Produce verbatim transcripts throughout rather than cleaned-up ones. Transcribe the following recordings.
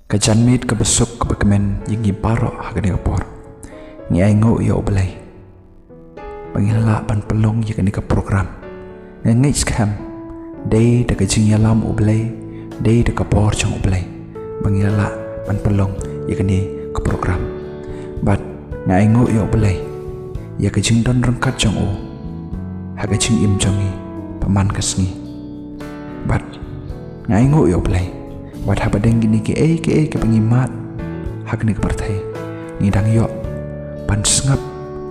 Ka janmiet kaba suk kaba kmen ïa ngi baroh ha kane ka por. Ngi ainguh ïa U Blei ba ngi lah ban pynlong ïa kane ka program. Nga ngeit skhem dei da ka jingïalam U Blei, dei da ka bor jong U Blei ba ngi lah ban pynlong ïa kane ka program. Bad nga ainguh ïa U Blei ïa ka jingdon ryngkat jong u ha ka jingim jong ngi ba man ka sngi. Bad nga ainguh ïa U Blei wat hapdeng kine kiei kiei kiba ngi mad ha kane ka pyrthei, ngi dang ïoh ban sngap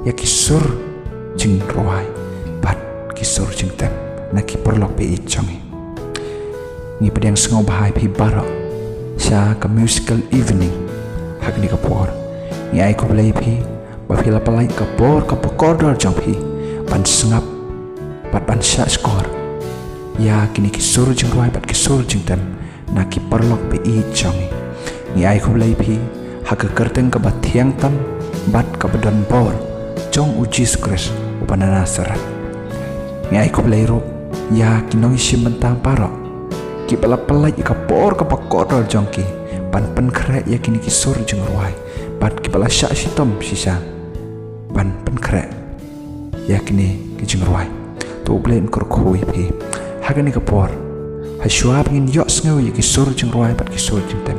ïa ki sur jingrwai bad ki sur jingtem na ki paralok ba ïeit jong ngi. Ngi pdiang sngewbha ïa phi baroh sha ka musical evening ha kane ka por. Ngi ai khublei ïa phi ba phi la pynlait ka por kaba kordor jong phi ban sngap bad ban shahshkor ïa kine ki sur jingrwai bad ki sur jingtem na ki paralok ba ïeit jong ngi. Ngi ai khublei ïa phi ha ka kyrteng kaba thiang tam bad kaba don bor jong U Jisu Khrist uba na Nasareth. Ngi ai khublei ruh ïa ki nongïashim bynta baroh kiba la pynlait ïa ka por kaba kordor jong ki ban pynkhreh ïa kine ki sur jingrwai bad kiba la shah shitom shisha ban pynkhreh ïa kine ki jingrwai. To U Blei un kyrkhu ïa phi ha kane ka por. Hashwa ba ngin ïohsngew ïa ki sur jingrwai bad ki sur jingtem,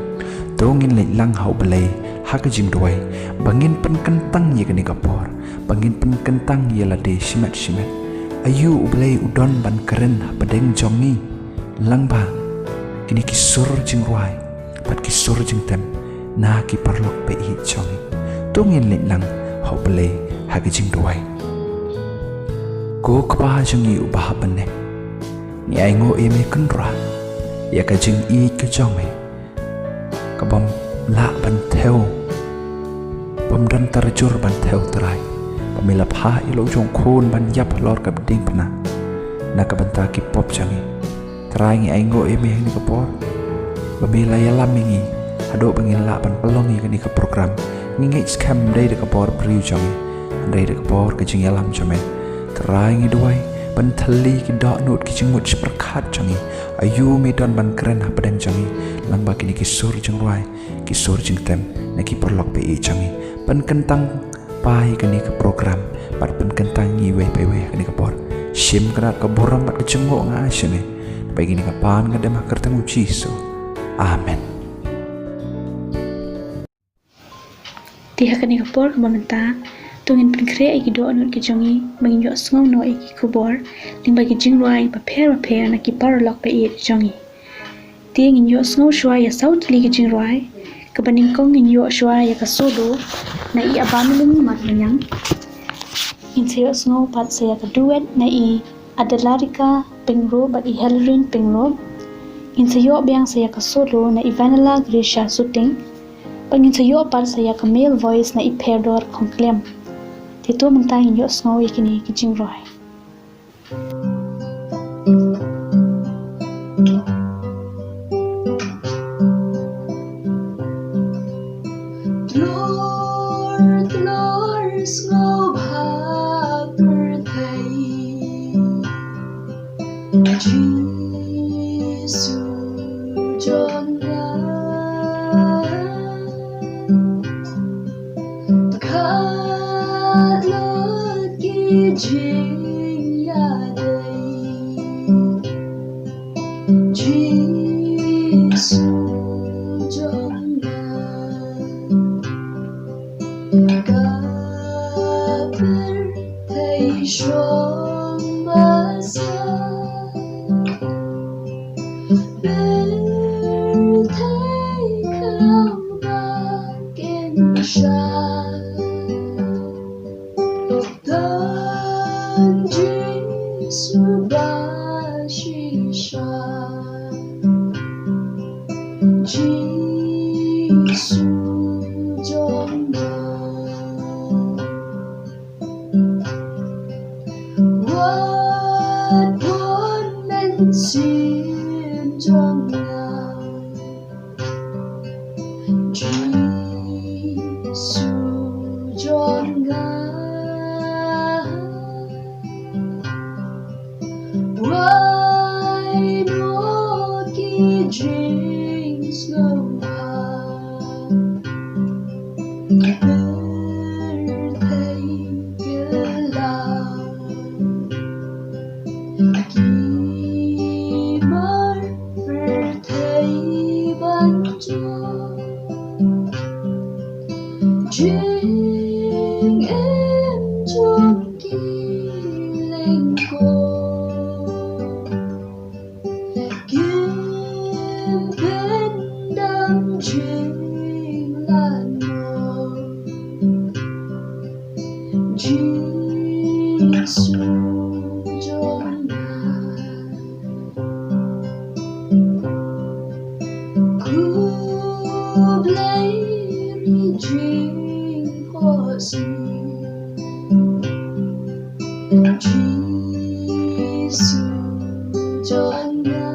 to ngin leit lang ha U Blei ha ka jingduwai ba ngin pynkyntang ïa kane ka por, ba ngin pynkyntang ïa lade shimet shimet. Aïu U Blei u don ban kren hapdeng jong ngi lyngba kine ki sur jingrwai bad ki sur jingtem na ki paralok ba ïeit jong ngi. To ngin leit lang ha U Blei ha ka jingduwai. Ko Kpa jong ngi uba ha bneng, ngi ainguh ïa me kynrad ïa ka jingïeit ka jong me kabym lah ban thew, bym don tarjur ban thew, Trai, ba me la phah ïa la u jong u Khun ban ïap halor ka diengphna na ka bynta ki pop jong ngi. Trai, ngi ainguh ïa me ha kane ka por ba me la ïalam ïa ngi haduh ba ngin lah ban pynlong ïa kane ka program. Ngi ngeit skhem ym dei da ka bor briew jong ngi, hynrei da ka bor ka jingïalam jong me. Trai, ngi duwai ban thylli ki dohnud ki jingmut jingpyrkhat jong ngi. Aïu me don ban kren hapdeng jong ngi lyngba kine ki sur jingrwai, ki sur jingtem na ki paralok ba ïeit jong ngi. Pynkyntang pha ïa kane ka program bad pynkyntang ngi iwei pa iwei ha kane ka por. Shim ka dak ka burom bad ka jingngooh nga ai sha me. Ba ïa kane ka pan nga dem ha ka kyrteng U Jisu. Amen. Te ha kane ka por kaba mynta to ngin pynkhreh ïa ki dohnud ki jong ngi ba ngin ïohsngew noh ïa ki khubor lyngba ki jingrwai bapher bapher na ki paralok ba ïeit jong ngi. Te ngin ïohsngew shuwa ïa saw tylli ki jingrwai. Kaba nyngkong ngin ïoh shuwa ïa ka solo na i Abamelin Marmaniang. Ngin sa ïohsngew pat sa ïa ka duet na i Adelarika Pyngrope bad i Helen Pyngrope. Ngin sa ïoh biang sa ïa ka solo na i Vanilla Grisha Suting. Bad ngin sa ïoh pat sa ïa ka male voice na i Pherdor Khongkliam. Te to mynta ngin ïohsngew ïa kine ki jingrwai. Tlur, tlur sngewbha pyrthei, Jisu jong nga. Khlad lut ki jingïadei, Jisu jong nga. Ka pyrthei shong ba sah, pyrthei khlem ba kin sah. Don Jisu ba shisha, Jisu jong nga. Wat bun mynsiem jong nga, Jisu jong nga. Wai mo ki jingsngewbha. Bendam jinglan mo, Jisu jong nga. Khublei ri jingkhublei. Jisu jong nga.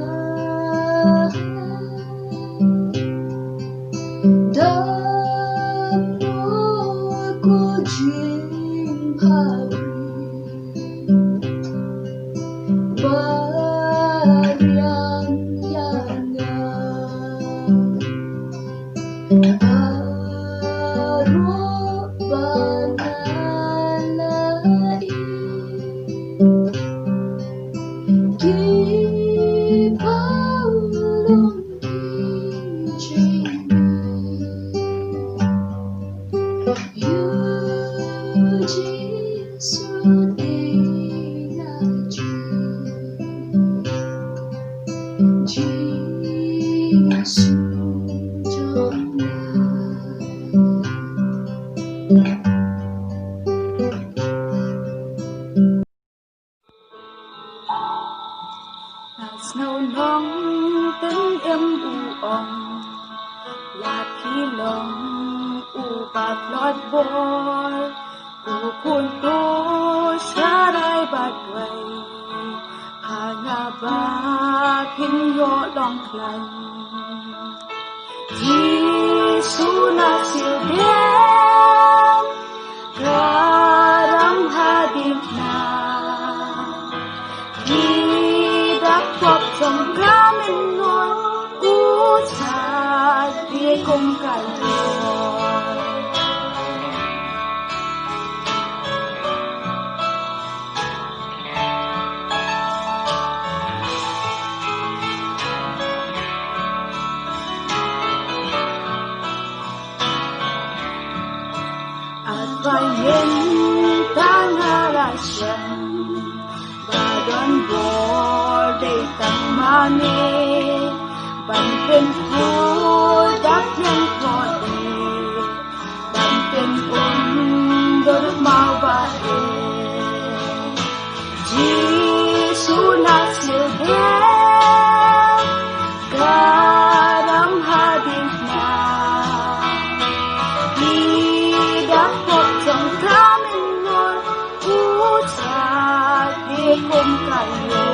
Dang mo ko jingpyrkhat ba riang ïa nga. Baroh ba nga la ïohi, ki paw long ki jingmih. Ïa u Jisu te nga ju. Jisu jong nga. Nga sngew nongtyngem u ong, ïa phi long uba tlot bor, u khun to sharai bad wei, ha nga ba phin ïoh long khlaiñ. Jisu na shiliang, ka ram hadien nga. Ki da pop song ka mynno, u sa die kum ka ïoh. At ba ïeng tang ha la shem, ba don bor dei tang mane, ban pynphut da pynphut. Ban pynbun dur maw ba eh. Jisu na shiliang, ka ram hadien nga. Ki da pop song ka mynno, u sa die kum ka ïoh.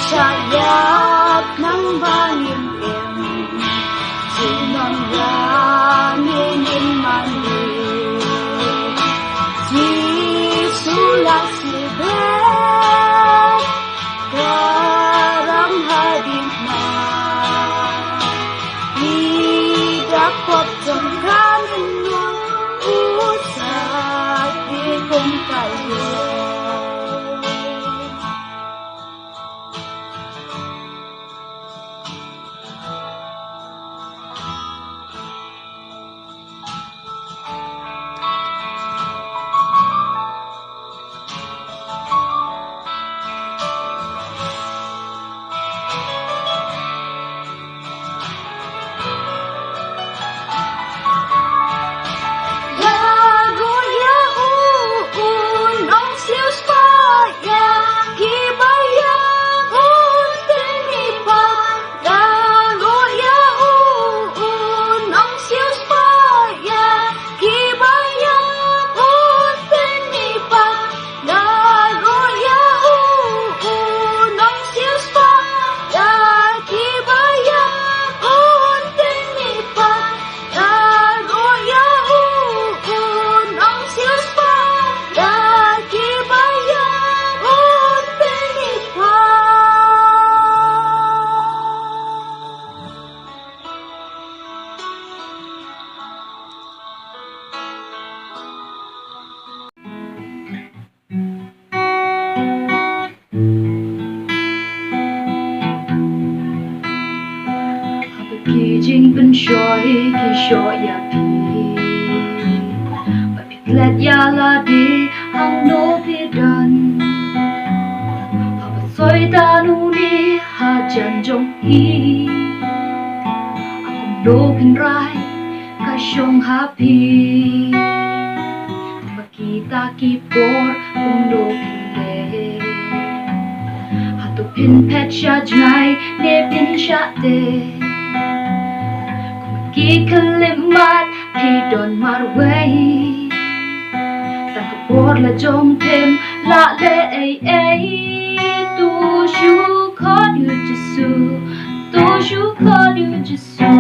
Shah ïap nang ba ngim im, sngewbha ngin ïa mane. Jisu la shiliang, ka ram hadien nga. Ki da pop song ka mynno, u sa die kum ka ïoh. Joi ki shoh ïa phi. Ba phi klet ïa lade hangno phi don. Haba soi tang une hajan jong phi. Kumno phin rai ka shong ha phi. Kita ki por kumno phin leh. Hato phin phet sha jngai ne phin shah teh. Kum ki khyllipmat phi don marwei. Tang ka por la jong phim lah leh ei ei. To shu khot ïa u Jisu. To shu khot ïa u Jisu.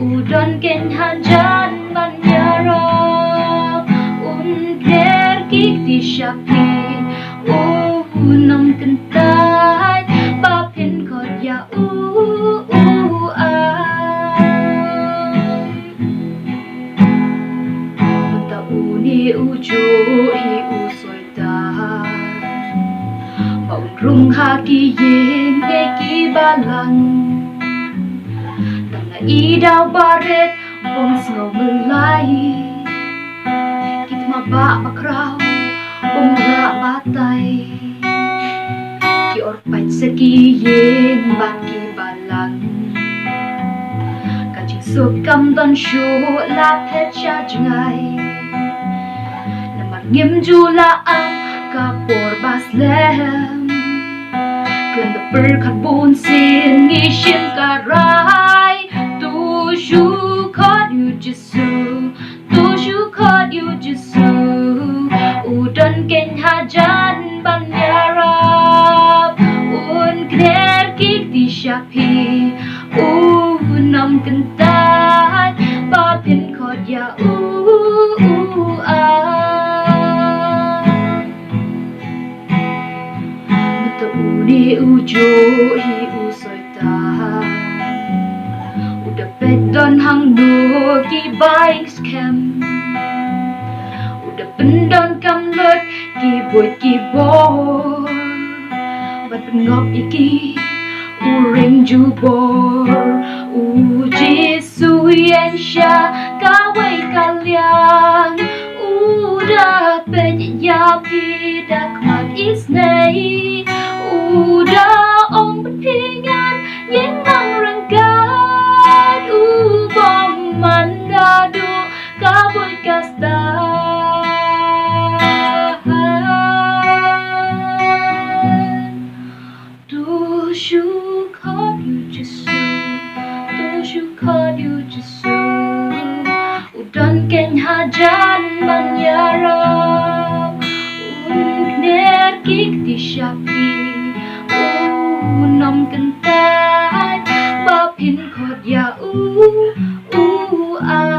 U don keiñ hajan ban ïarap. Un kner ki kti sha phi. U nym kyntait ba phin khot ïa u, u ai. Mynta une u juh hi u soi Ba un rung ha ki ïing ne ki balang. Tang na i daw barit bym sngew mlien. Ki thma ba bakhraw bym lah batai. Ki or pait sa ki ïing bad ki balang. Ka jingsuk kam don shuh la phet sha jngai. Namar ngim ju la ap ka por ba slem. Khlem da pyrkhat bun sien ngi shim ka rai. To shu khot ïa u Jisu. To shu khot ïa u Jisu. U don keiñ hajan ban ïarap. Un kner ki kti sha phi. U nym kyntait ba phin khot ïa u, u ai. Mynta une u juh hi u soi Tang u da peit don hangno ki ba ïeng skhem. U da pyndonkam lut ki buit ki bor. Bad pynngop ïa ki u ring jubor. U Jisu ïeng sha kawei ka liang. U da peit ïa phi da khmat isynei. U da ong bad phi ngan ïeng bang ryngkat. U bym man da duh ka buit ka stad. To shu khot ïa u Jisu, to shu khot ïa u Jisu. U don keiñ hajan ban ïarap. Un kner ki kti sha phi. U nym kyntait ba phin khot ïa u, u ai.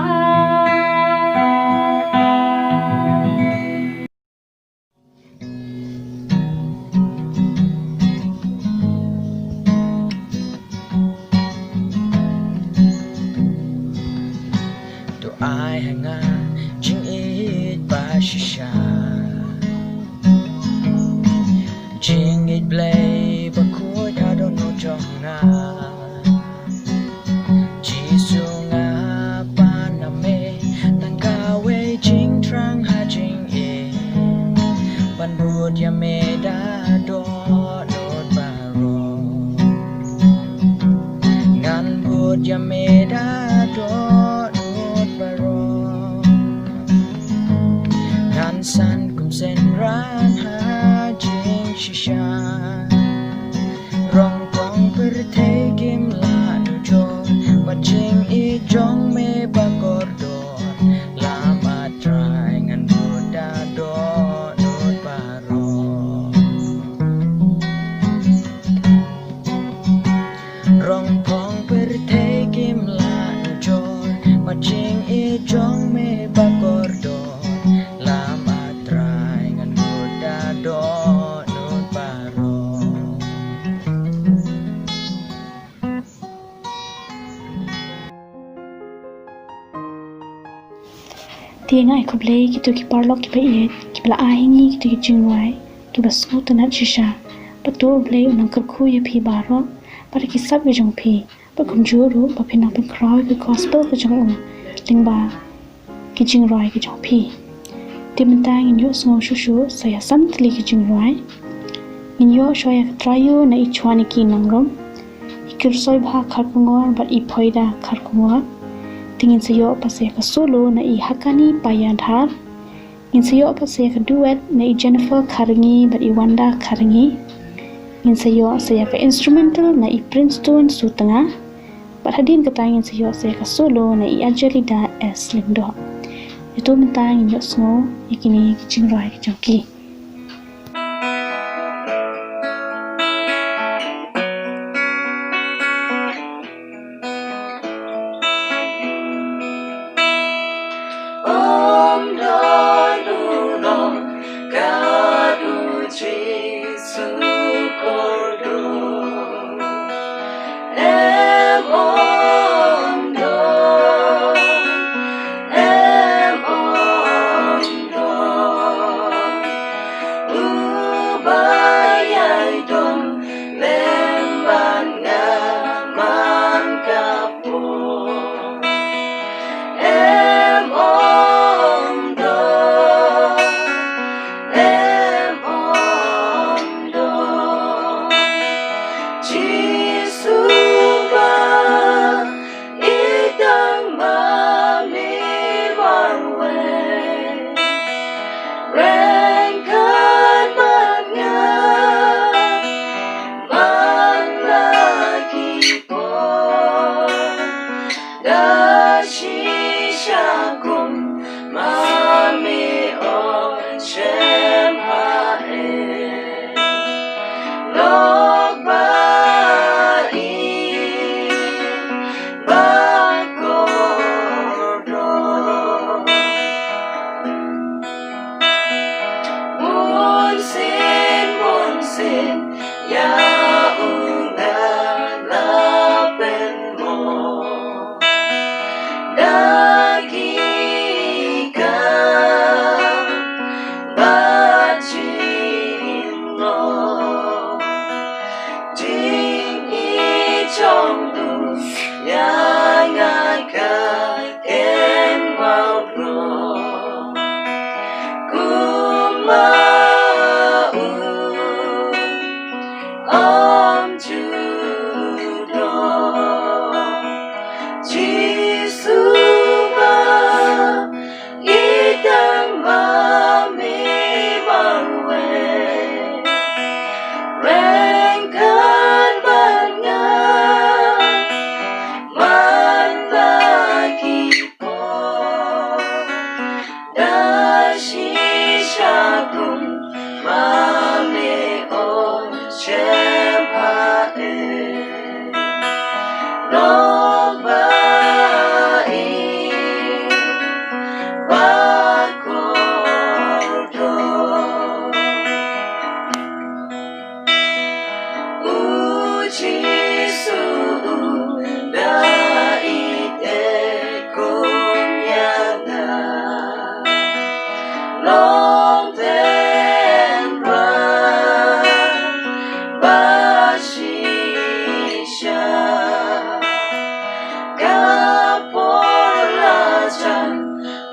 To ai ha nga jingïeit ba shisha, jingïeit Blei ba khuid ha dohnud jong nga. Jisu, nga pan na me tang kawei jingthrang ha jingim, ban bud ïa me da dohnud baroh. Ngan bud ïa me da dohnud baroh. Ngan san kum synran ha jingshisha. Rong phong pyrthei kim lah nujor, bad jingïeit jong me ba kordor. La ma Trai ngan bud da dohnud baroh. Rong phong pyrthei kim lah nujor, bad jingïeit jong me ba kordor. La ma Trai ngan bud da dohnud baroh. Te nga ai khublei kito ki paralok kiba ïeit, kiba la ai ha ngi kito ki jingrwai kiba sngewtynnat shisha. Bad to U Blei un nang kyrkhu ïa phi baroh bad ki sap ki jong phi. Ba kumjuh ruh ba phin nang pynkhraw ïa ka gospel ka jong u lyngba ki jingrwai ki jong phi. Te mynta ngin ïohsngew shuh shuh sa ïa san tylli ki jingrwai. Ngin ïoh shuwa ïa ka Trai ïoh na i Chwaniki Nongrum, i Kyrsoibha Kharkongor bad i Phoida Kharkongor. Te ngin sa ïoh pat sa ïa ka solo na i Hakani Paiadhar. Ngin sa ïoh pat sa ïa ka duet na i Jennifer Kharngi bad i Wanda Kharngi. Ngin sa ïoh sa ïa ka instrumental na i Princeton Sutnga. Bad hadien kata ngin sa ïoh sa ïa ka solo na i Ajelida S Lyngdoh. Ïa to mynta ngin ïohsngew ïa kine ki jingrwai ki jong ki. Ym don uno kat u Jisu kordor. Em ym don, em ym don. Uba ïai don lem bad nga man ka pyrthei. Em ym don, em ym don. Jisu ba i dang ma me marwei. Ryngkat bad nga man la ki por. Da shisha kum ma me ong shem ha e. Lok ba i ba kordor. Bun sien, bun sien, ïa u nga la pynmong. Da ki kam bad jingïaroh. Jingïeit jong u ïa nga ka ken mawdong. Kum ma u ym ju don. Jisu ba i dang ma me marwei. Ryngkat bad nga man la ki por. Da shisha kum ma me ong shem ha e. Lok ba i ba kordor. U Jisu u da ïeit kum ïa nga. Long tynrah ba shisha. Ka por la jan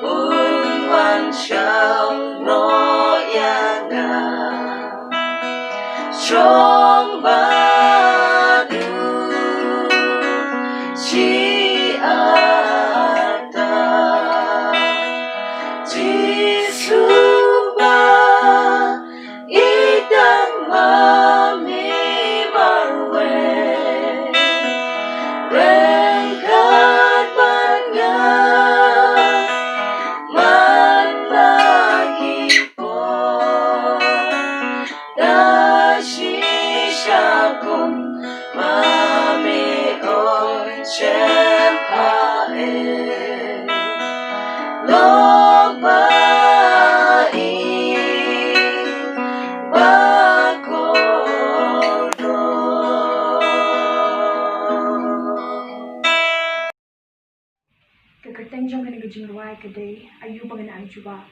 un wan shaw noh ïa nga. Shong bad u shi arta. Jisu ba i dang ma me marwei. Ryngkat bad nga man la ki por. Da shisha kum ma me ong shem ha e. Lok ba i ba kordor. Ka kyrteng jong kane ka jingrwai ka dei Aïu ba ngan ai jubab.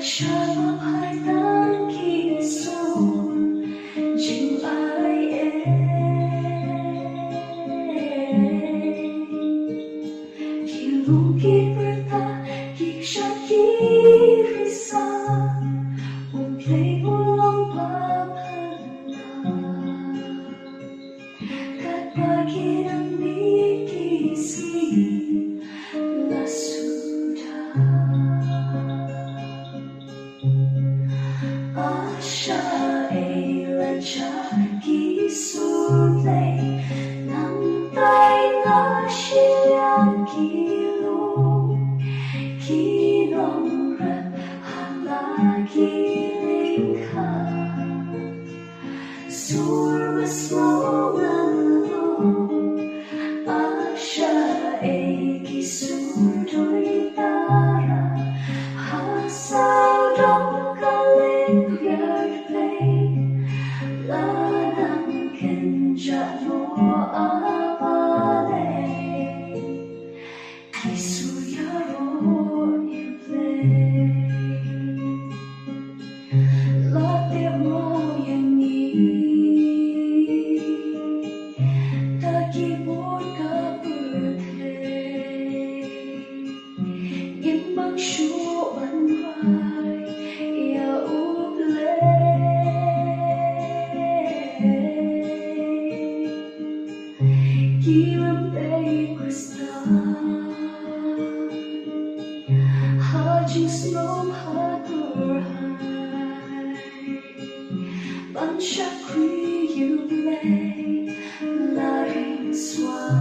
Shalom hai tang ki sur jing ai ei. Ki lung ki pyrta ki kshat ki risa. U Blei u long ba pyrta. Katba ki dang mih ki sngi la suda. Asha ei la jia ki sur Blei, nangtai nga shiliang ki lum, ki nongrep ha la ki lyngkha. Sur ba sngewlyngngoh, asha ei ki sur dui tara, ha sawdong ka lyngkhuid Blei, la nang kynjah noh a balei. Ki sur ïaroh ïa U Blei. La tip mo ïa ngi da ki bun ka pyrthei. Ngim mang shuh ban rai ïa U Blei. Ki lynti Khristan ha jingsngewbha ha khur hai ban shakri ïa U Blei la ring swai.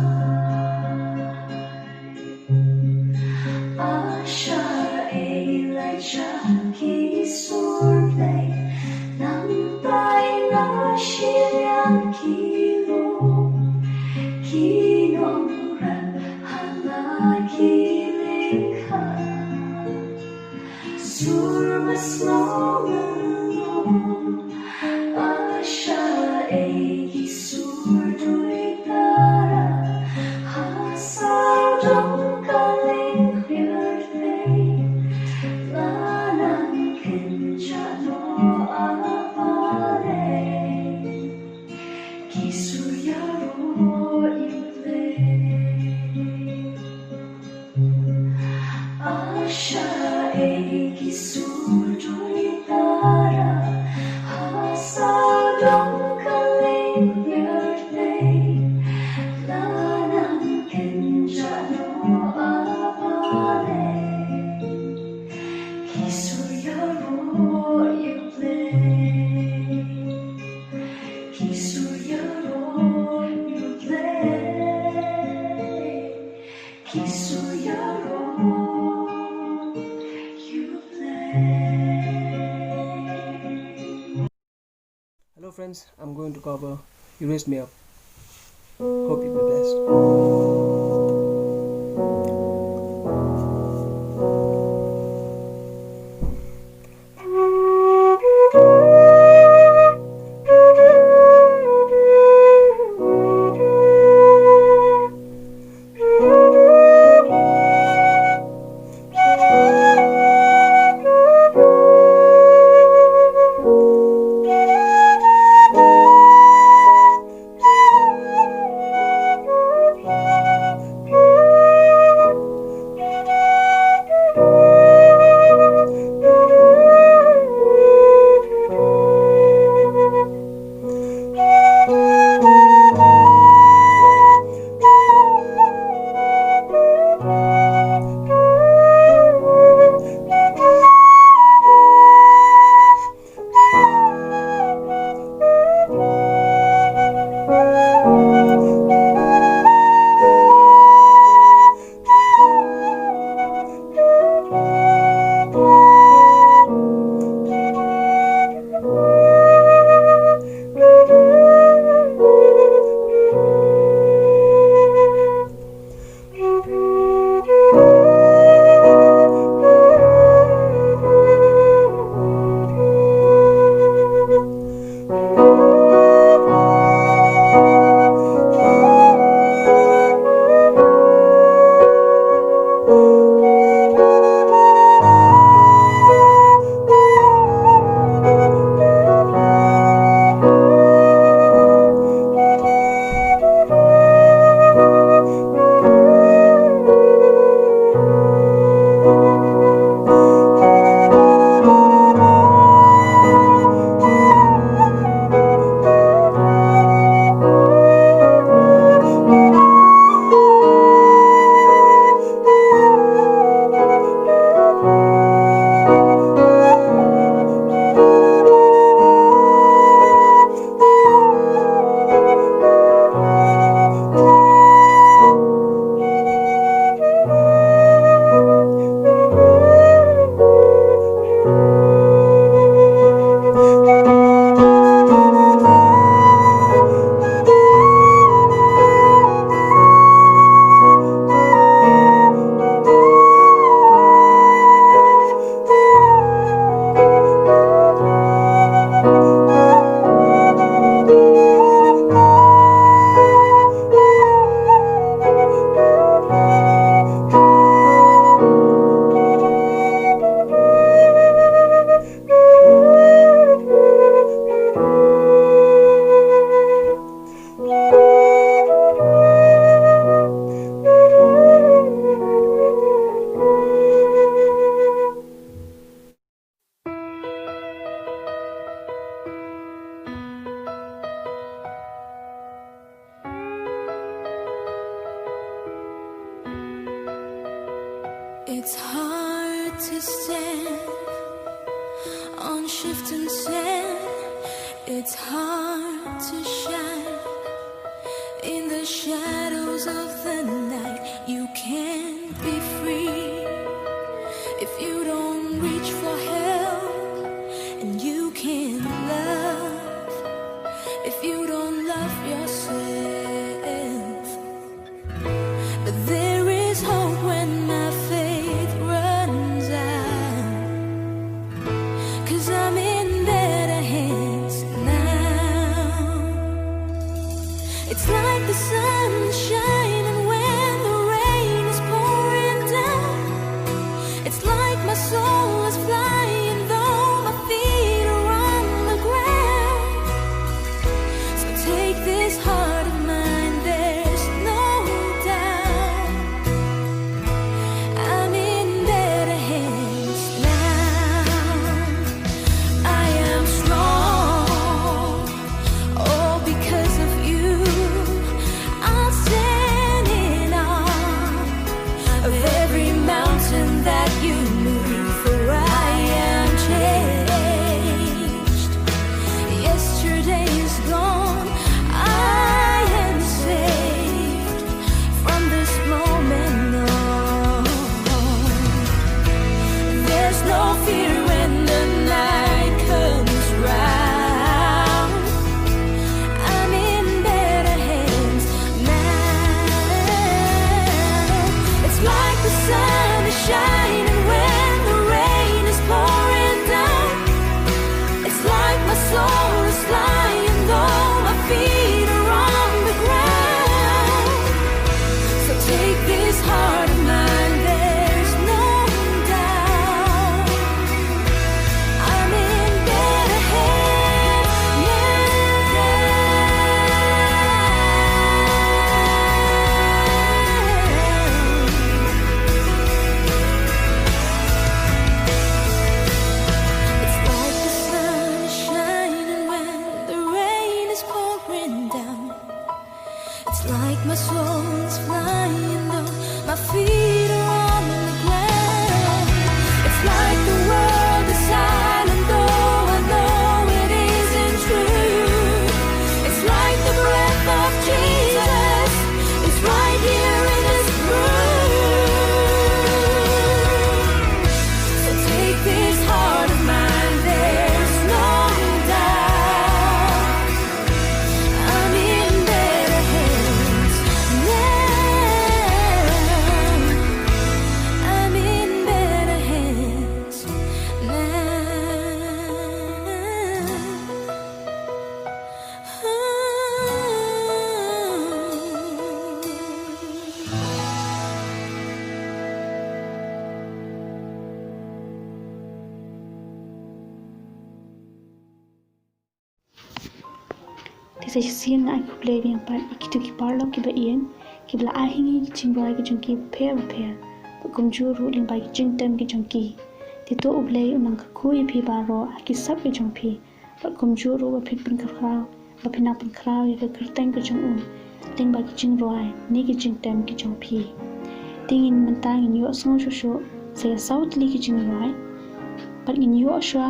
Asha ei la jia ki sur Blei, nangtai nga shiliang ki lum, ki nongrep ha la ki lyngkha. Sur ba sngewlyngngoh, asha ei ki sur dui tara, ha sawdong ka lyngkhuid Blei, la nang kynjah noh a balei. Ki sur ïaroh ïa U Blei. Asha ei ki sur dui tara, ha sawdong ka lyngkhuid Blei, la nang kynjah noh a balei. Ki sur ïaroh ïa U Blei. Ki sur ïaroh ïa U Blei. Ki sur ïaroh ïa U Blei. Hello friends, I'm going to cover You Raised Me Up. Hope you be blessed. To stand on shifting sand, it's hard to shine. In the shadows of the night, you can't be free. If you don't reach for help, and you can't love, if you don't love yourself, but there is hope when my faith runs out. 'Cause I'm in better hands now. It's like the sun shining when the rain is pouring down. It's like my soul is flying though my feet are on the ground. So take this heart of mine, there's no doubt. I'm in better hands now. I am strong, all because of you. I'll stand in awe of every mountain that you move, for I am changed. Yesterday is gone, I am saved from this moment on. There's no fear when the night comes round. I'm in better hands now. It's like the sun is shining when the rain is pouring down. It's like my soul is flying though my feet are on the ground. So take this heart of mine, there's no doubt. I'm in better hands now. It's like the sun is shining when the rain is pouring down. It's like my soul is flying though my feet are on the ground. It's like the world is silent though I know it isn't true. It's like the breath of Jesus is right here in this room. So take this heart of mine, there's no doubt. I'm in better hands now. I'm in better hands now. Te sa shisien nga ai khublei biang pat ïa kito ki paralok kiba ïeit, kiba la ai ha ngi ki jingrwai ki jong ki bapher bapher, bad kumjuh ruh lyngba ki jingtem ki jong ki. Te to U Blei un nang kyrkhu ïa phi baroh ha ki sap ki jong phi, bad kumjuh ruh ba phin pynkhraw, ba phin nang pynkhraw ïa ka kyrteng ka jong u lyngba ki jingrwai ne ki jingtem ki jong phi. Te ngin mynta ngin ïohsngew shuh shuh sa ïa saw tylli ki jingrwai. Bad ngin ïoh shuwa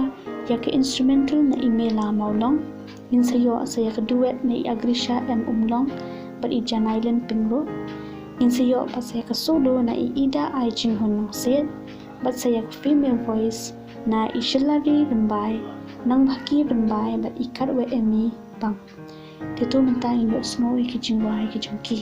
ïa ka instrumental na i Mela Mawlong. Ngin sa ïoh sa ïa ka duet na i Agrisha M Umlong bad i Janailin Pyngrope. Ngin sa ïoh pat sa ïa ka solo na i Ida Ai Jinghun Nongsiej bad sa ïa ka female voice na i Shilari Rymbai, Nang Bhaki Rymbai bad i Katwe Emmy Bang. Te to mynta ngin ïohsngew ïa ki jingrwai ki jong ki.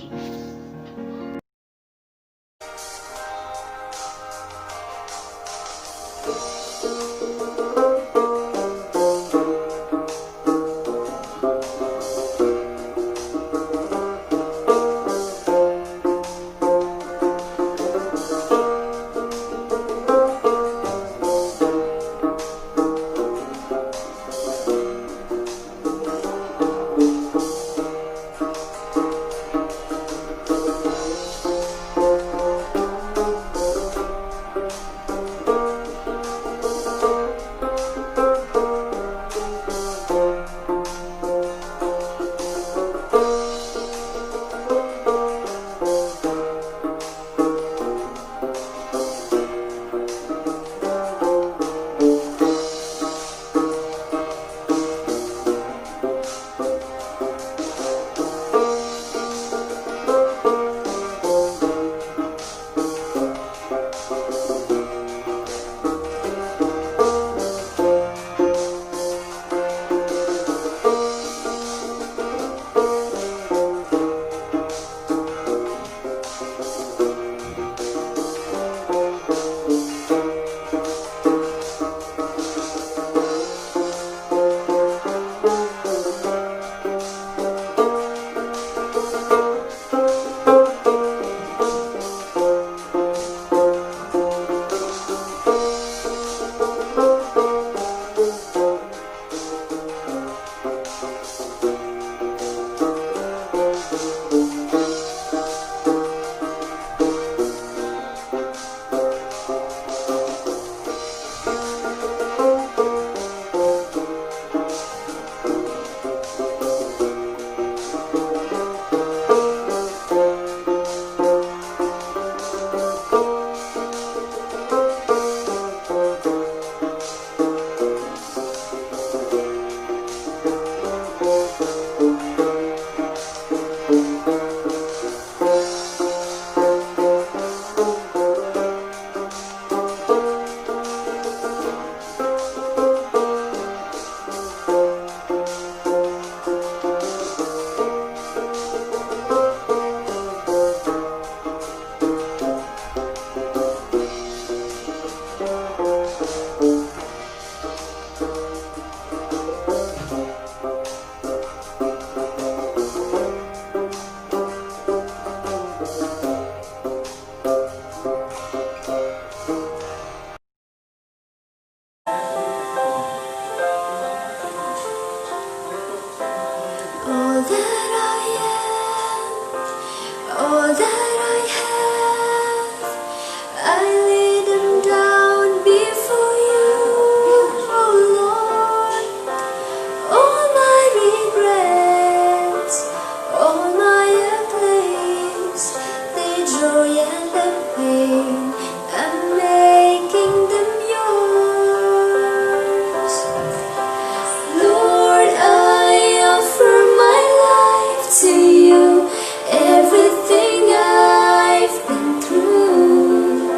All that I am, all that I have, I lay them down before you, oh Lord. All my regrets, all my accolades, the joy and the pain, I'm making them yours. Lord, I offer my life to you, everything I've been through.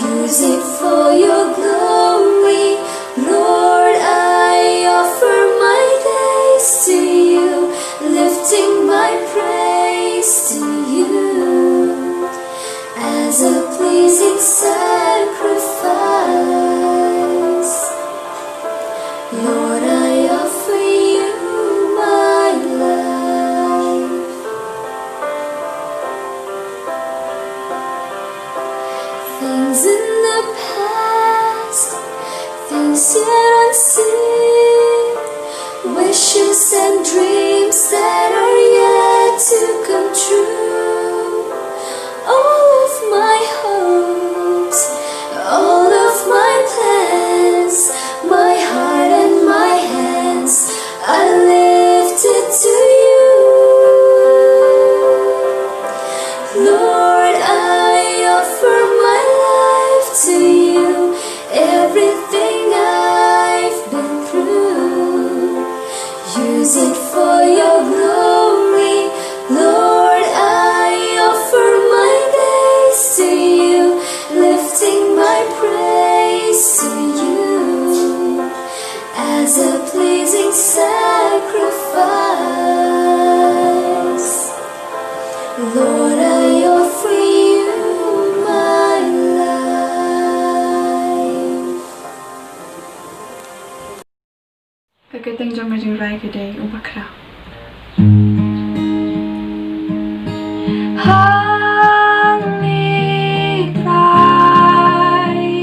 Use it for your glory. Lord, I offer my days to you, lifting my praise to you as a pleasing sacrifice. Lord, I offer you my life. Things in the past, things yet unseen, wishes and dreams that are yet to come true. All of my hopes, all of my plans, my heart and my hands, I lift it to you. Lord, I offer my life to you. Everything I've been through, use it for your glory. Lord, I offer my days to you, lifting my praise to you as a pleasing sacrifice. Lord, I offer you my life. Ka kyrteng jong ka jingrwai ka dei U Bakhraw. Hangne Trai,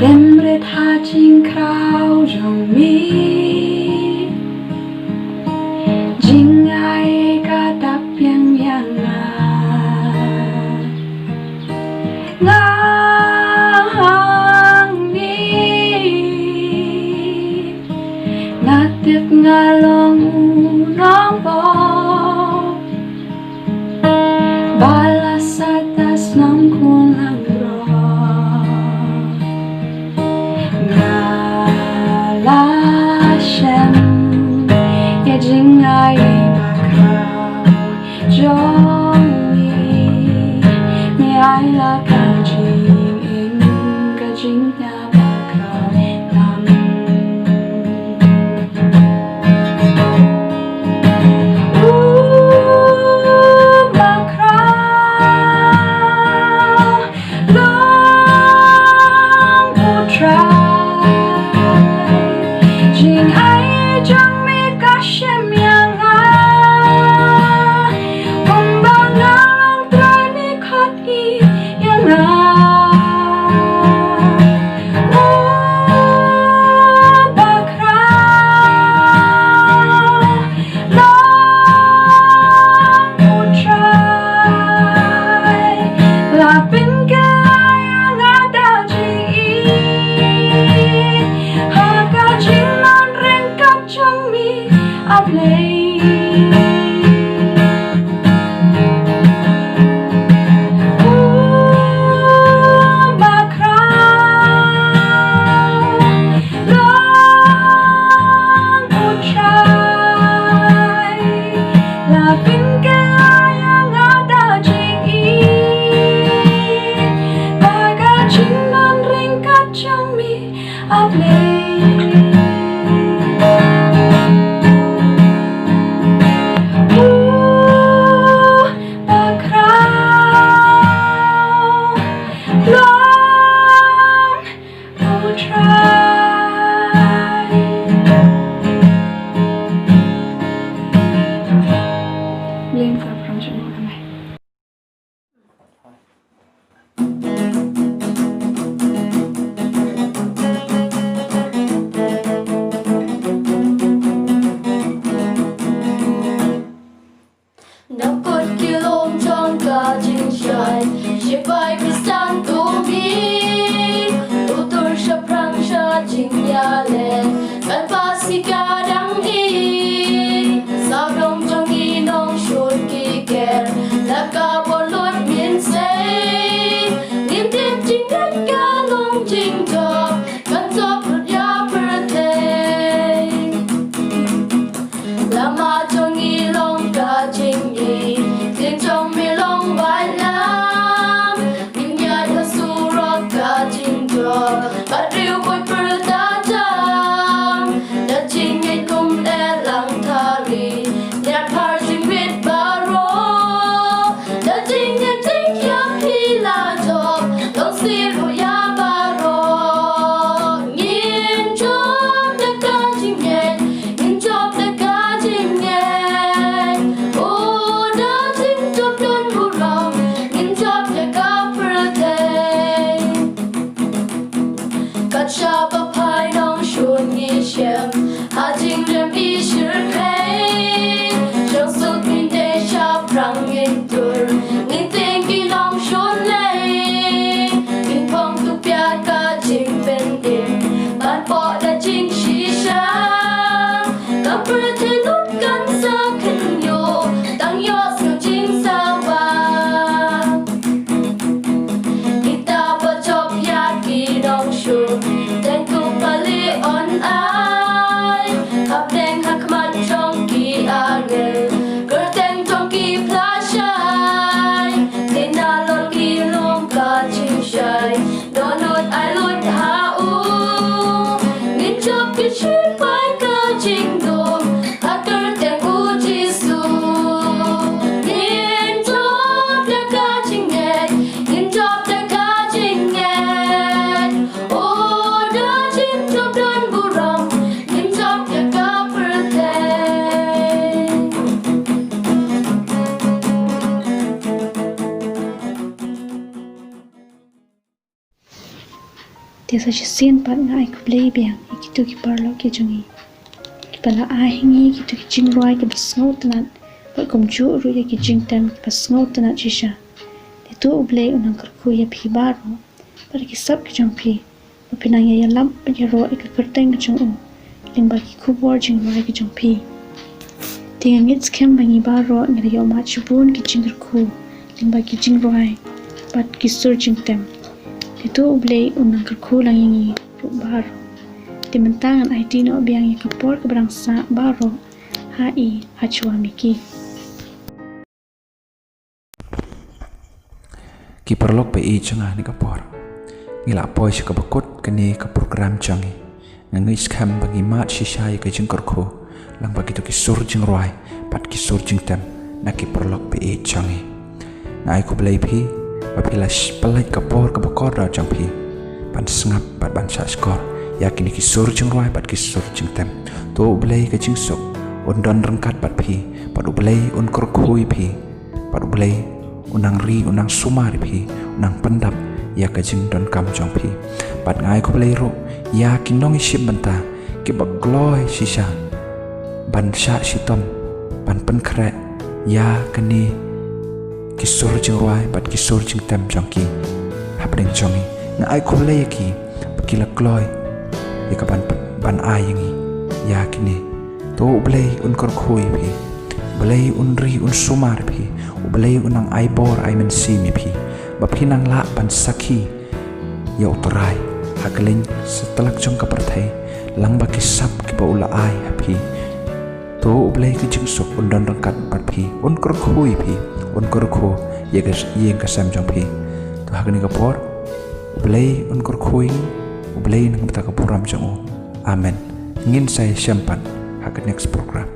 dem rit ha jingkhraw jong me. Jingai ka dap biang ïa nga. Nga hangne, nga tip nga long u nongbok ba la sait da shnong khun langbrot. Nga la shem ïa jingai bakhraw jong me, me ai la ka jingim, ka jingïap bakhraw tam. U Bakhraw, long U Trai, jingai jong me ka shem ïa nga. Kumba nga long Trai, me khot ïa nga. U Bakhraw, long U Trai, la pynkylla ïa nga da jingïeit ha ka jingman ryngkat jong me, A Blei. U Bakhraw, long U Trai, la pynkylla ïa nga da jingïeit ha ka jingman ryngkat jong me, A Blei. U Bakhraw, long U Trai. Blei Kynrad Trai jong ngi. Amen. Kale, bad ba shisha dang i, sawdong jong i nongshun ki ker, la ka bor lut ngin sei, ngin tip jingngeit ka long jingjop, kan jop lut ïa pyrthei. Lama jong i long ka jingïeit, ktien jong mi long bailam. Ngin ïaid ha surok ka jingjop, bad riew bad pyrta tam. Da jingngeit kum eh lang thari, ïaid phar jingwit baroh. Da jingngeit jingkhiah phi la jop, long sih ruh ïa baroh. Ngin jop da ka jingngeit, ngin jop da ka jingngeit. Oh, da jingjop don burom, ngin jop da ka pyrthei. Kat shaba phai nongshun ngi shem, ha jingrem i shyrkhei. Shong suk ngin dei, shaphrang ngin tur, ngin tieng ki nongshun lei. Ngin phong tu pia ka jingpynim, ban pok da jingshisha. Ka pyrthei lut kan sa khynñiuh, tang ïohsngew jingsawa. Kita ba jop ïa ki nongshun, teng kum pali on ai. Hapdeng ha khmat jong ki angel, kyrteng jong ki pla shai. Te na lor ki long ka jingshai, dohnud ai lut ha u. Ngin jop ki shipai ka jingdum, ha kyrteng u Jisu. Ngin jop da ka jingngeit, ngin jop da ka jingngeit. Oh, da jingjop don burom, ngin jop da ka pyrthei. Te sa shisien pat nga ai khublei biang ïa kito ki paralok ki jong ngi, kiba la ai ha ngi kito ki jingrwai kiba sngewtynnat, bad kumjuh ruh ïa ki jingtem kiba sngewtynnat shisha. Te to U Blei un nang kyrkhu ïa phi baroh, bad ki sap ki jong phi, ba phin nang ïa ïalap bad ïaroh ïa ka kyrteng ka jong u lyngba ki khubor jingrwai ki jong phi. Te nga ngeit skhem ba ngi baroh ngi la ïoh mad shibun ki jingkyrkhu lyngba ki jingrwai bad ki sur jingtem. Te to U Blei un nang kyrkhu lang ïa ngi ruh baroh. Te mynta ngan aiti noh biang ïa ka por kaba dang sah baroh ha i, ha Chwa Miki. Ki paralok ba ïeit jong nga, ha kane ka por ngi la poi sha kaba kut kane ka program jong ngi. Nga ngeit skhem ba ngi mad shisha ïa ka jingkyrkhu lyngba kito ki sur jingrwai bad ki sur jingtem na ki paralok ba ïeit jong ngi. Nga ai khublei phi ba phi la sh-, pynlait ka por kaba kordor jong phi ban sngap bad ban shahshkor ïa kine ki sur jingrwai bad ki sur jingtem. To U Blei ka jingsuk un don ryngkat bad phi, bad U Blei un kyrkhu ïa phi. Bad U Blei un nang ri, un nang sumar ïa phi, un nang pyndap ïa ka jingdonkam jong phi. Bad nga ai khublei ruh ïa ki nongshim bynta kiba kloi shisha ban shah shitom, ban pynkhreh ïa kine ki sur jingrwai bad ki sur jingtem jong ki hapdeng jong ngi. Nga ai khublei ïa ki ba ki la kloi ïa ka ban, ban ai ïa ngi ïa kine. To U Blei un kyrkhu ïa phi. U Blei un ri, un sumar ïa phi. U Blei un nang ai bor, ai mynsiem ïa phi, ba phin nang lah ban sakhi ïa U Trai ha kylleng satlak jong ka pyrthei, lyngba ki sap kiba u la ai ha phi. To U Blei ka jingsuk un don ryngkat bad phi, un kyrkhu ïa phi, un kyrkhu ïa ka, ïa ka sem jong phi. To ha kane ka por U Blei un kyrkhu ïa ngi, U Blei un nang bynta ka burom jong u. Amen. Ngin sa ïashem pat ha ka next program.